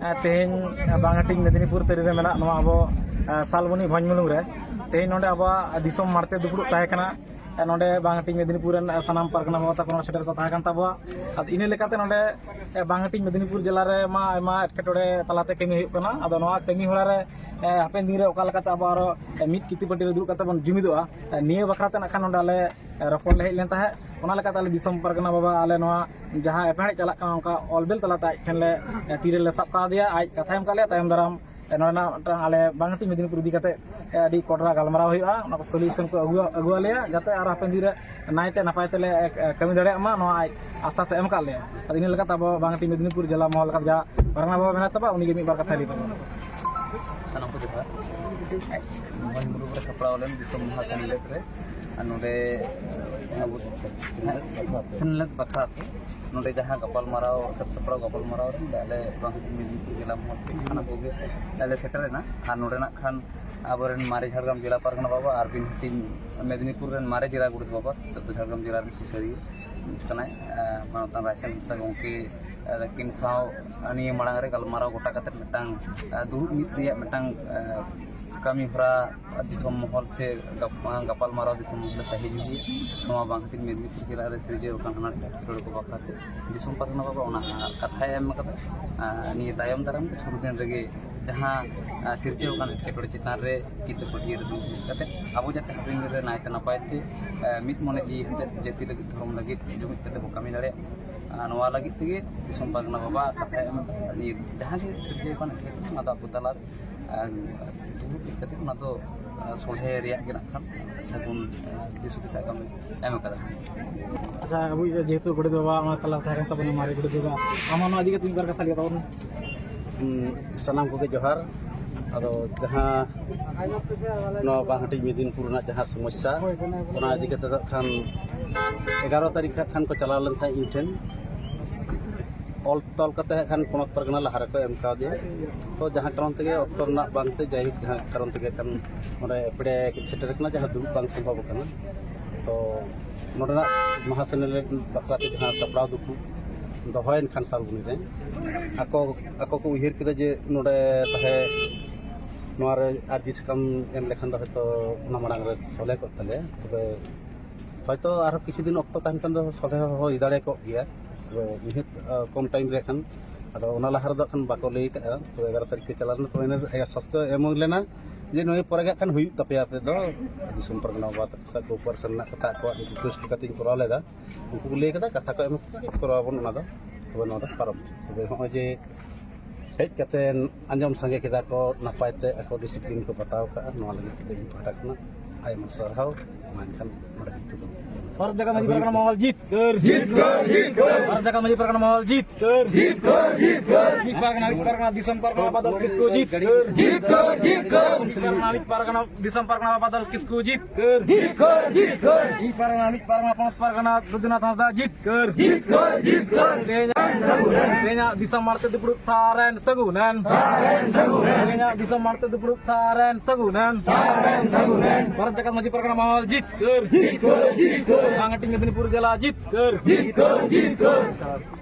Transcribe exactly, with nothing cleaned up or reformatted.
ᱛᱮᱦᱮᱧ ᱵᱟᱝᱦᱟᱹᱴᱤᱧ ᱢᱮᱫᱽᱱᱤᱯᱩᱨ ᱛᱟᱹᱨᱤ ᱨᱮ ᱢᱮᱱᱟᱜ ᱱᱚᱣᱟ ᱟᱵᱚ ᱥᱟᱞᱵᱚᱱᱤ ᱵᱷᱚᱸᱡᱽ ᱢᱩᱞᱩᱝ ᱨᱮ ᱛᱮᱦᱮᱧ ᱱᱚᱰᱮ ᱟᱵᱚᱣᱟᱜ ᱫᱤᱥᱚᱢ ᱢᱟᱲᱛᱮ ᱫᱩᱯᱲᱩᱵ ᱛᱟᱦᱮᱸ ᱠᱟᱱᱟ᱾ ᱱᱚᱰᱮ ᱵᱟᱝᱦᱟᱹᱴᱤᱧ ᱢᱮᱫᱽᱱᱤᱯᱩᱨ ᱨᱮᱱ ᱥᱟᱱᱟᱢ ᱯᱟᱨᱜᱟᱱᱟ ᱵᱟᱵᱟ ᱛᱟᱠᱚ ᱱᱚᱰᱮ ᱥᱮᱴᱮᱨ ᱠᱚ ᱛᱟᱦᱮᱸ ᱠᱟᱱ ᱛᱟᱵᱚᱣᱟ᱾ ᱟᱫᱚ ᱤᱱᱟᱹ ᱞᱮᱠᱟᱛᱮ ᱱᱚᱰᱮ ᱵᱟᱝᱦᱟᱹᱴᱤᱧ ᱢᱮᱫᱽᱱᱤᱯᱩᱨ ᱡᱮᱞᱟ ᱨᱮ ᱢᱟ ᱟᱭᱢᱟ ᱮᱴᱠᱮᱴᱚᱬᱮ ᱛᱟᱞᱟᱛᱮ ᱠᱟᱹᱢᱤ ᱦᱩᱭᱩᱜ ᱠᱟᱱᱟ᱾ ᱟᱫᱚ ᱱᱚᱣᱟ ᱠᱟᱹᱢᱤ ᱦᱚᱨᱟ ᱨᱮ ᱦᱟᱯᱮᱱ ᱫᱤᱱ ᱨᱮ ᱚᱠᱟ ᱞᱮᱠᱟᱛᱮ ᱟᱵᱚ ᱟᱨᱚ ᱢᱤᱫ ᱠᱤᱛᱟᱹ ᱯᱟᱹᱴᱤ ᱨᱮ ᱫᱩᱲᱩᱵ ᱠᱟᱛᱮ ᱵᱚᱱ ᱡᱩᱢᱤᱫᱚᱜᱼᱟ, ᱱᱤᱭᱟᱹ ᱵᱟᱠᱷᱨᱟ ᱛᱮ ᱱᱟᱜ ᱠᱷᱟᱱ ᱱᱚᱰᱮ ᱟᱞᱮ ᱨᱚᱯᱚᱲ ᱞᱮ ᱦᱮᱡ ᱞᱮᱱ ᱛᱟᱦᱮᱸᱫ᱾ ᱚᱱᱟ ᱞᱮᱠᱟᱛᱮ ᱟᱞᱮ ᱫᱤᱥᱚᱢ ᱯᱟᱨᱜᱟᱱᱟ ᱵᱟᱵᱟ ᱟᱞᱮ ᱱᱚᱣᱟ ᱡᱟᱦᱟᱸ ᱮᱯᱮᱨᱦᱮᱸᱰᱮᱡ ᱪᱟᱞᱟᱜ ᱠᱟᱱᱟ ᱚᱱᱠᱟ ᱚᱞ ᱵᱮᱞ ᱛᱟᱞᱟᱛᱮ ᱟᱡ ᱴᱷᱮᱱ ᱞᱮ ᱛᱤᱨᱮ ᱞᱮ ᱥᱟᱵ ᱠᱟᱣᱫᱮᱭᱟ, ᱟᱡ ᱠᱟᱛᱷᱟᱭ ᱮᱢ ᱠᱟᱜ ᱞᱮᱭᱟ ᱛᱟᱭᱚᱢ ᱫᱟᱨᱟᱢ ᱱᱚᱰᱮᱱᱟᱜ ᱢᱤᱫᱴᱟᱝ ᱟᱞᱮ ᱵᱟᱝᱦᱟᱹᱴᱤᱧ ᱢᱮᱫᱽᱱᱤᱯᱩᱨ ᱤᱫᱤ ᱠᱟᱛᱮ ᱟᱹᱰᱤ ᱠᱚᱰᱨᱟ ᱜᱟᱞᱢᱟᱨᱟᱣ ᱦᱩᱭᱩᱜᱼᱟ, ᱚᱱᱟ ᱠᱚ ᱥᱚᱞᱤᱭᱩᱥᱚᱱ ᱠᱚ ᱟᱹᱜᱩ ᱟᱹᱜᱩ ᱟᱞᱮᱭᱟ, ᱡᱟᱛᱮ ᱟᱨ ᱦᱟᱯᱮᱱ ᱫᱤᱱ ᱨᱮ ᱱᱟᱭᱛᱮ ᱱᱟᱯᱟᱭ ᱛᱮᱞᱮ ᱠᱟᱹᱢᱤ ᱫᱟᱲᱮᱭᱟᱜ ᱢᱟ, ᱱᱚᱣᱟ ᱟᱡ ᱟᱥᱥᱟᱥ ᱮ ᱮᱢ ᱠᱟᱜ ᱞᱮᱭᱟ᱾ ᱟᱫᱚ ᱤᱱᱟᱹ ᱞᱮᱠᱟᱛᱮ ᱟᱵᱚ ᱵᱟᱝᱦᱟᱹᱴᱤᱧ ᱢᱮᱫᱽᱱᱤᱯᱩᱨ ᱡᱮᱞᱟ ᱢᱚᱦᱚᱞ ᱞᱮᱠᱟᱛᱮ ᱡᱟᱦᱟᱸ ᱯᱟᱨᱜᱟᱱᱟ ᱵᱟᱵᱟ ᱢᱮᱱᱟᱭ ᱛᱟᱵᱚᱱᱟ, ᱩᱱᱤᱜᱮ ᱢᱤᱫ ᱵᱟᱨ ᱠᱟᱛᱷᱟᱭ ᱞᱟᱹᱭ ᱛᱟᱵᱚᱱᱟ᱾ ᱥᱟᱱᱟᱢ ᱠᱚ ᱡᱚᱦᱟᱨ᱾ ᱢᱚᱦᱚᱱ ᱜᱩᱨᱩ ᱨᱮ ᱥᱟᱯᱲᱟᱣ ᱞᱮᱱ ᱫᱤᱥᱚᱢ ᱢᱟᱦᱟ ᱥᱮᱱᱞᱮᱫ ᱨᱮ, ᱟᱨ ᱱᱚᱰᱮ ᱟᱵᱚ ᱥᱮᱱᱞᱮᱫ ᱵᱟᱠᱷᱨᱟ ᱛᱮ ᱱᱚᱰᱮ ᱡᱟᱦᱟᱸ ᱜᱟᱯᱟᱞᱢᱟᱨᱟᱣ, ᱥᱟᱹᱛ ᱥᱟᱯᱲᱟᱣ ᱜᱟᱯᱟᱞᱢᱟᱨᱟᱣ ᱨᱮ ᱱᱚᱰᱮ ᱟᱞᱮ ᱵᱟᱝ ᱢᱮᱫᱽᱱᱤᱯᱩᱨ ᱡᱮᱞᱟ ᱢᱚᱦᱚᱞ ᱛᱮ ᱥᱟᱱᱟᱢ ᱠᱚᱜᱮ ᱞᱮ ᱥᱮᱴᱮᱨᱮᱱᱟ᱾ ᱟᱨ ᱱᱚᱰᱮᱱᱟᱜ ᱠᱷᱟᱱ ᱟᱵᱚᱨᱮᱱ ᱢᱟᱨᱮ ᱡᱷᱟᱲᱜᱨᱟᱢ ᱡᱮᱞᱟ ᱯᱟᱨᱜᱟᱱᱟ ᱵᱟᱵᱟ ᱟᱨ ᱵᱤᱱ ᱦᱟᱹᱴᱤᱧ ᱢᱮᱫᱽᱱᱤᱯᱩᱨ ᱨᱮᱱ ᱢᱟᱨᱮ ᱡᱮᱞᱟ ᱜᱚᱰᱮᱛ ᱵᱟᱵᱟ, ᱱᱤᱛᱚᱜ ᱫᱚ ᱡᱷᱟᱲᱜᱨᱟᱢ ᱡᱮᱞᱟ ᱨᱮᱱ ᱥᱩᱥᱟᱹᱨᱤᱭᱟᱹ ᱠᱟᱱᱟᱭ, ᱟᱨ ᱢᱟᱱᱚᱛᱟᱱ ᱨᱟᱭᱥᱟᱱ ᱦᱟᱸᱥᱫᱟ ᱜᱚᱢᱠᱮ, ᱟᱨ ᱟᱹᱠᱤᱱ ᱥᱟᱶ ᱱᱤᱭᱟᱹ ᱢᱟᱲᱟᱝ ᱨᱮ ᱜᱟᱞᱢᱟᱨᱟᱣ ᱜᱚᱴᱟ ᱠᱟᱛᱮ ᱢᱤᱫᱴᱟᱝ, ᱟᱨ ᱫᱩᱲᱩᱵ ᱢᱤᱫ ᱨᱮᱭᱟᱜ ᱢᱤᱫᱴᱟᱝ, ᱟᱨ ᱠᱟᱹᱢᱤ ᱦᱚᱨᱟ ᱫᱤᱥᱚᱢ ᱢᱚᱦᱚᱞ ᱥᱮ ᱜᱟᱯ-, ᱜᱟᱯᱟᱞᱢᱟᱨᱟᱣ ᱫᱤᱥᱚᱢ ᱢᱚᱦᱚᱞ ᱞᱮ ᱥᱟᱹᱦᱤ ᱡᱩᱦᱤᱭᱟ᱾ ᱱᱚᱣᱟ ᱵᱟᱝ ᱠᱷᱟᱹᱛᱤᱨ ᱢᱮᱫᱽᱱᱤᱯᱩᱨ ᱡᱮᱞᱟ ᱨᱮ ᱥᱤᱨᱡᱟᱹᱣ ᱟᱠᱟᱱ ᱦᱟᱱᱟ ᱮᱴᱠᱮᱴᱚᱬᱮ ᱠᱚ ᱵᱟᱠᱷᱨᱟ ᱛᱮ ᱫᱤᱥᱚᱢ ᱯᱟᱨᱜᱟᱱᱟ ᱵᱟᱵᱟ ᱚᱱᱟ ᱠᱟᱛᱷᱟᱭ ᱮᱢ ᱟᱠᱟᱫᱟ᱾ ᱟᱨ ᱱᱤᱭᱟᱹ ᱛᱟᱭᱚᱢ ᱫᱟᱨᱟᱢ ᱜᱮ ᱥᱩᱨ ᱫᱤᱱ ᱨᱮᱜᱮ ᱡᱟᱦᱟᱸ, ᱟᱨ ᱥᱤᱨᱡᱟᱹᱣ ᱟᱠᱟᱱ ᱮᱴᱠᱮᱴᱚᱬᱮ ᱪᱮᱛᱟᱱ ᱨᱮ ᱠᱤᱛᱟᱹ ᱯᱟᱹᱴᱭᱟᱹ ᱨᱮ ᱫᱩᱲᱩᱵ ᱢᱤᱫ ᱠᱟᱛᱮ ᱟᱵᱚ ᱡᱟᱛᱮ ᱦᱟᱯᱮᱱ ᱫᱤᱱ ᱨᱮ ᱱᱟᱭᱛᱮ ᱱᱟᱯᱟᱭ ᱛᱮ, ᱟᱨ ᱢᱤᱫ ᱢᱚᱱᱮ ᱡᱤᱣᱤ ᱦᱟᱛᱮᱫ ᱡᱟᱹᱛᱤ ᱞᱟᱹᱜᱤᱫ, ᱫᱷᱚᱨᱚᱢ ᱞᱟᱹᱜᱤᱫ ᱡᱩᱢᱤᱫ ᱠᱟᱛᱮ ᱵᱚ ᱠᱟᱹᱢᱤ ᱫᱟᱲᱮᱭᱟᱜ᱾ ᱟᱨ ᱱᱚᱣᱟ ᱞᱟᱹᱜᱤᱫ ᱛᱮᱜᱮ ᱫᱤᱥᱚᱢ ᱯᱟᱨᱜᱟᱱᱟ ᱵᱟᱵᱟ ᱠᱟᱛᱷᱟᱭ ᱮᱢ ᱟᱠᱟᱫᱟ᱾ ᱱᱤᱭᱟᱹ ᱡᱟᱦᱟᱸ ᱜᱮ ᱥᱤᱨᱡᱟᱹᱣ ᱟᱠᱟᱱ ᱮᱴᱠᱮᱴᱚᱬᱮ, ᱚᱱᱟ ᱫᱚ ᱟᱵᱚ ᱛᱟᱞᱟ ᱨᱮ, ᱟᱨ ᱫᱩᱲᱩᱵ ᱦᱮᱡ ᱠᱟᱛᱮ ᱚᱱᱟ ᱫᱚ, ᱟᱨ ᱥᱚᱞᱦᱮ ᱨᱮᱭᱟᱜ ᱜᱮ ᱱᱟᱜ ᱠᱷᱟᱱ ᱥᱟᱹᱜᱩᱱ, ᱟᱨ ᱫᱤᱥ ᱦᱩᱫᱤᱥ ᱟᱜᱟᱢ ᱮ ᱮᱢ ᱟᱠᱟᱫᱟ᱾ ᱟᱪᱪᱷᱟ, ᱟᱵᱚ ᱡᱮᱦᱮᱛᱩ ᱜᱚᱰᱮᱛ ᱵᱟᱵᱟ ᱚᱱᱟ ᱛᱟᱞᱟ ᱛᱟᱦᱮᱸ ᱠᱟᱱ ᱛᱟᱵᱚᱱᱟ, ᱢᱟᱨᱮ ᱜᱚᱰᱮᱛ ᱵᱟᱵᱟ, ᱟᱢ ᱱᱚᱣᱟ ᱤᱫᱤ ᱠᱟᱛᱮ ᱢᱤᱫ ᱵᱟᱨ ᱠᱟᱛᱷᱟ ᱞᱟᱹᱭ ᱛᱟᱵᱚᱱ ᱢᱮ᱾ ᱦᱩᱸ, ᱥᱟᱱᱟᱢ ᱠᱚᱜᱮ ᱡᱚᱦᱟᱨ᱾ ᱟᱫᱚ ᱡᱟᱦᱟᱸ ᱱᱚᱣᱟ ᱵᱟᱝᱦᱟᱹᱴᱤᱧ ᱢᱮᱫᱽᱱᱤᱯᱩᱨ ᱨᱮᱱᱟᱜ ᱡᱟᱦᱟᱸ ᱥᱚᱢᱚᱥᱥᱟ, ᱚᱱᱟ ᱤᱫᱤ ᱠᱟᱛᱮ ᱫᱚ ᱠᱷᱟᱱ ᱮᱜᱟᱨᱚ ᱛᱟᱹᱨᱤᱠᱷ ᱦᱟᱸᱜ ᱠᱷᱟᱱ ᱠᱚ ᱪᱟᱞᱟᱣ ᱞᱮᱱ ᱛᱟᱦᱮᱸᱫ ᱤᱧ ᱴᱷᱮᱱ᱾ ᱚᱞ ᱛᱚᱞ ᱠᱟᱛᱮ ᱦᱟᱸᱜ ᱠᱷᱟᱱ ᱯᱚᱱᱚᱛ ᱯᱟᱨᱜᱟᱱᱟ ᱞᱟᱦᱟ ᱨᱮᱠᱚ ᱮᱢ ᱠᱟᱣᱫᱮᱭᱟ᱾ ᱛᱚ ᱡᱟᱦᱟᱸ ᱠᱟᱨᱚᱱ ᱛᱮᱜᱮ ᱚᱠᱛᱚ ᱨᱮᱱᱟᱜ ᱵᱟᱝᱛᱮ, ᱡᱟᱭᱦᱳᱠ, ᱡᱟᱦᱟᱸ ᱠᱟᱨᱚᱱ ᱛᱮᱜᱮ ᱠᱷᱟᱱ ᱚᱸᱰᱮ ᱮᱯᱲᱮ ᱥᱮᱴᱮᱨ ᱠᱟᱱᱟ, ᱡᱟᱦᱟᱸ ᱫᱩᱲᱩᱵ ᱵᱟᱝ ᱥᱚᱢᱵᱷᱚᱵ ᱠᱟᱱᱟ᱾ ᱛᱚ ᱱᱚᱰᱮᱱᱟᱜ ᱢᱟᱦᱟ ᱥᱮᱱᱮᱞᱮᱫ ᱵᱟᱠᱷᱨᱟ ᱛᱮ ᱡᱟᱦᱟᱸ ᱥᱟᱯᱲᱟᱣ ᱫᱩᱯᱲᱩᱵ ᱫᱚᱦᱚᱭᱮᱱ ᱠᱷᱟᱱ ᱥᱟᱞᱵᱚᱱᱤ ᱨᱮ ᱟᱠᱚ ᱟᱠᱚ ᱠᱚ ᱩᱭᱦᱟᱹᱨ ᱠᱮᱫᱟ ᱡᱮ ᱱᱚᱰᱮ ᱛᱟᱦᱮᱸ ᱱᱚᱣᱟ ᱨᱮ ᱟᱨᱡᱤ ᱥᱟᱠᱟᱢ ᱮᱢ ᱞᱮᱠᱷᱟᱱ ᱫᱚ ᱦᱚᱭᱛᱳ ᱚᱱᱟ ᱢᱟᱲᱟᱝ ᱨᱮ ᱥᱚᱞᱦᱮ ᱠᱚᱜ ᱛᱟᱞᱮᱭᱟ᱾ ᱛᱚᱵᱮ ᱦᱚᱭᱛᱳ ᱟᱨᱦᱚᱸ ᱠᱤᱪᱷᱩ ᱫᱤᱱ ᱚᱠᱛᱚ ᱛᱟᱦᱮᱱ ᱠᱷᱟᱱ ᱫᱚ ᱥᱚᱞᱦᱮ ᱦᱚᱸ ᱦᱩᱭ ᱫᱟᱲᱮ ᱠᱚᱜ ᱜᱮᱭᱟ᱾ ᱛᱚᱵᱮ ᱱᱤᱦᱟᱹᱛ ᱠᱚᱢ ᱴᱟᱭᱤᱢ ᱨᱮ ᱠᱷᱟᱱ ᱟᱫᱚ ᱚᱱᱟ ᱞᱟᱦᱟ ᱨᱮᱫᱚ ᱠᱷᱟᱱ ᱵᱟᱠᱚ ᱞᱟᱹᱭ ᱠᱟᱜᱼᱟ᱾ ᱛᱚ ᱮᱜᱟᱨᱚ ᱛᱟᱹᱨᱤᱠᱷ ᱛᱮ ᱪᱟᱞᱟᱣ ᱞᱮᱱᱟ, ᱛᱚ ᱮᱱ ᱥᱟᱥᱛᱷᱚ ᱮᱢ ᱞᱮᱱᱟ ᱡᱮ ᱱᱚᱣᱟ ᱯᱚᱨᱮ ᱜᱮ ᱠᱷᱟᱱ ᱦᱩᱭᱩᱜ ᱛᱟᱯᱮᱭᱟ ᱟᱯᱮ ᱫᱚ ᱫᱤᱥᱚᱢ ᱯᱟᱨᱜᱟᱱᱟ ᱵᱟᱵᱟ ᱛᱟᱠᱚ ᱥᱟᱶ ᱠᱳᱯᱟᱨᱮᱥᱚᱱ ᱨᱮᱱᱟᱜ ᱠᱟᱛᱷᱟ ᱟᱠᱚᱣᱟᱜ ᱨᱤᱠᱩᱭᱮᱥᱴ ᱞᱮᱠᱟᱛᱤᱧ ᱠᱚᱨᱟᱣ ᱞᱮᱫᱟ᱾ ᱩᱱᱠᱩ ᱠᱚ ᱞᱟᱹᱭ ᱠᱟᱫᱟ ᱠᱟᱛᱷᱟ ᱠᱚ ᱮᱢ ᱠᱟᱛᱮ ᱠᱚᱨᱟᱣ ᱟᱵᱚᱱ ᱚᱱᱟ ᱫᱚ᱾ ᱛᱚᱵᱮ ᱱᱚᱣᱟ ᱫᱚ ᱯᱟᱨᱚᱢ᱾ ᱛᱚᱵᱮ ᱦᱚᱸᱜᱼᱚᱭ ᱡᱮ ᱦᱮᱡ ᱠᱟᱛᱮ ᱟᱸᱡᱚᱢ ᱥᱟᱸᱜᱮ ᱠᱮᱫᱟ ᱠᱚ, ᱱᱟᱯᱟᱭ ᱛᱮ ᱟᱠᱚ ᱰᱤᱥᱤᱯᱞᱤᱱ ᱠᱚ ᱵᱟᱛᱟᱣ ᱠᱟᱜᱼᱟ, ᱱᱚᱣᱟ ᱞᱟᱹᱜᱤᱫ ᱛᱮ ᱤᱧ ᱯᱟᱦᱴᱟ ᱠᱷᱚᱱᱟᱜ ᱟᱭᱢᱟ ᱥᱟᱨᱦᱟᱣ᱾ ᱢᱟ ᱮᱱᱠᱷᱟᱱ ᱱᱚᱰᱮ ᱜᱮ ᱛᱷᱩᱠᱟᱹᱢ᱾ ᱵᱷᱟᱨᱚᱛ ᱡᱟᱠᱟᱛ ᱢᱟᱹᱡᱷᱤ ᱯᱟᱨᱜᱟᱱᱟ ᱢᱚᱦᱚᱞ ᱡᱤᱛᱠᱟᱹᱨ᱾ ᱡᱤᱛᱠᱟᱹᱨ, ᱡᱤᱛᱠᱟᱹᱨ᱾ ᱵᱷᱟᱨᱚᱛ ᱡᱟᱠᱟᱛ ᱢᱟᱹᱡᱷᱤ ᱯᱟᱨᱜᱟᱱᱟ ᱢᱚᱦᱚᱞ ᱡᱤᱛᱠᱟᱹᱨ᱾ ᱡᱤᱛᱠᱟᱹᱨ, ᱡᱤᱛᱠᱟᱹᱨ᱾ ᱢᱤᱫ ᱯᱟᱨᱜᱟᱱᱟ, ᱢᱤᱫ ᱯᱟᱨᱜᱟᱱᱟ ᱫᱤᱥᱚᱢ ᱯᱟᱨᱜᱟᱱᱟ ᱵᱟᱫᱚᱞ ᱠᱤᱥᱠᱩ ᱡᱤᱛᱠᱟᱹᱨ᱾ ᱡᱤᱛᱠᱟᱹᱨ, ᱡᱤᱛᱠᱟᱹᱨ᱾ ᱢᱤᱫ ᱯᱟᱨᱜᱟᱱᱟ, ᱢᱤᱫ ᱯᱟᱨᱜᱟᱱᱟ ᱫᱤᱥᱚᱢ ᱯᱟᱨᱜᱟᱱᱟ ᱵᱟᱫᱚᱞ ᱠᱤᱥᱠᱩ ᱡᱤᱛᱠᱟᱹᱨ᱾ ᱡᱤᱛᱠᱟᱹᱨ, ᱡᱤᱛᱠᱟᱹᱨ᱾ ᱢᱤᱫ ᱯᱟᱨᱜᱟᱱᱟ, ᱢᱤᱫ ᱯᱟᱨᱜᱟᱱᱟ ᱯᱚᱱᱚᱛ ᱯᱟᱨᱜᱟᱱᱟ ᱵᱳᱭᱫᱚᱱᱟᱛᱷ ᱦᱟᱸᱥᱫᱟ ᱡᱤᱛᱠᱟᱹᱨ᱾ ᱡᱤᱛᱠᱟᱹᱨ, ᱡᱤᱛᱠᱟᱹᱨ᱾ ᱛᱮᱦᱮᱧᱟᱜ, ᱛᱮᱦᱮᱧᱟᱜ ᱫᱤᱥᱚᱢ ᱢᱟᱲᱛᱮ ᱫᱩᱯᱲᱩᱵ ᱥᱟᱨᱮᱱ ᱥᱟᱹᱜᱩᱱᱮᱱ᱾ ᱥᱟᱨᱮᱱ ᱥᱟᱹᱜᱩᱱᱮᱱ᱾ ᱛᱮᱦᱮᱧᱟᱜ ᱫᱤᱥᱚᱢ ᱢᱟᱲᱛᱮ ᱫᱩᱯᱲᱩᱵ ᱥᱟᱨᱮᱱ ᱥᱟᱹᱜᱩᱱᱮᱱ᱾ ᱥᱟᱨᱮᱱ ᱥᱟᱹᱜᱩᱱᱮᱱ᱾ ᱵᱷᱟᱨᱚᱛ ᱡᱟᱠᱟᱛ ᱢᱟᱹᱡᱷᱤ ᱯᱟᱨᱜᱟᱱᱟ ᱢᱚᱦᱚᱞ ᱡᱤᱛᱠᱟᱹᱨ᱾ ᱡᱤᱛᱠᱟᱹᱨ, ᱡᱤᱛᱠᱟᱹᱨ᱾ ᱵᱟᱝ ᱦᱟᱹᱴᱤᱧ ᱢᱮᱫᱤᱱᱤᱯᱩᱨ ᱡᱮᱞᱟ ᱡᱤᱛᱠᱟᱹᱨ᱾ ᱡᱤᱛᱠᱟᱹᱨ, ᱡᱤᱛᱠᱟᱹᱨ᱾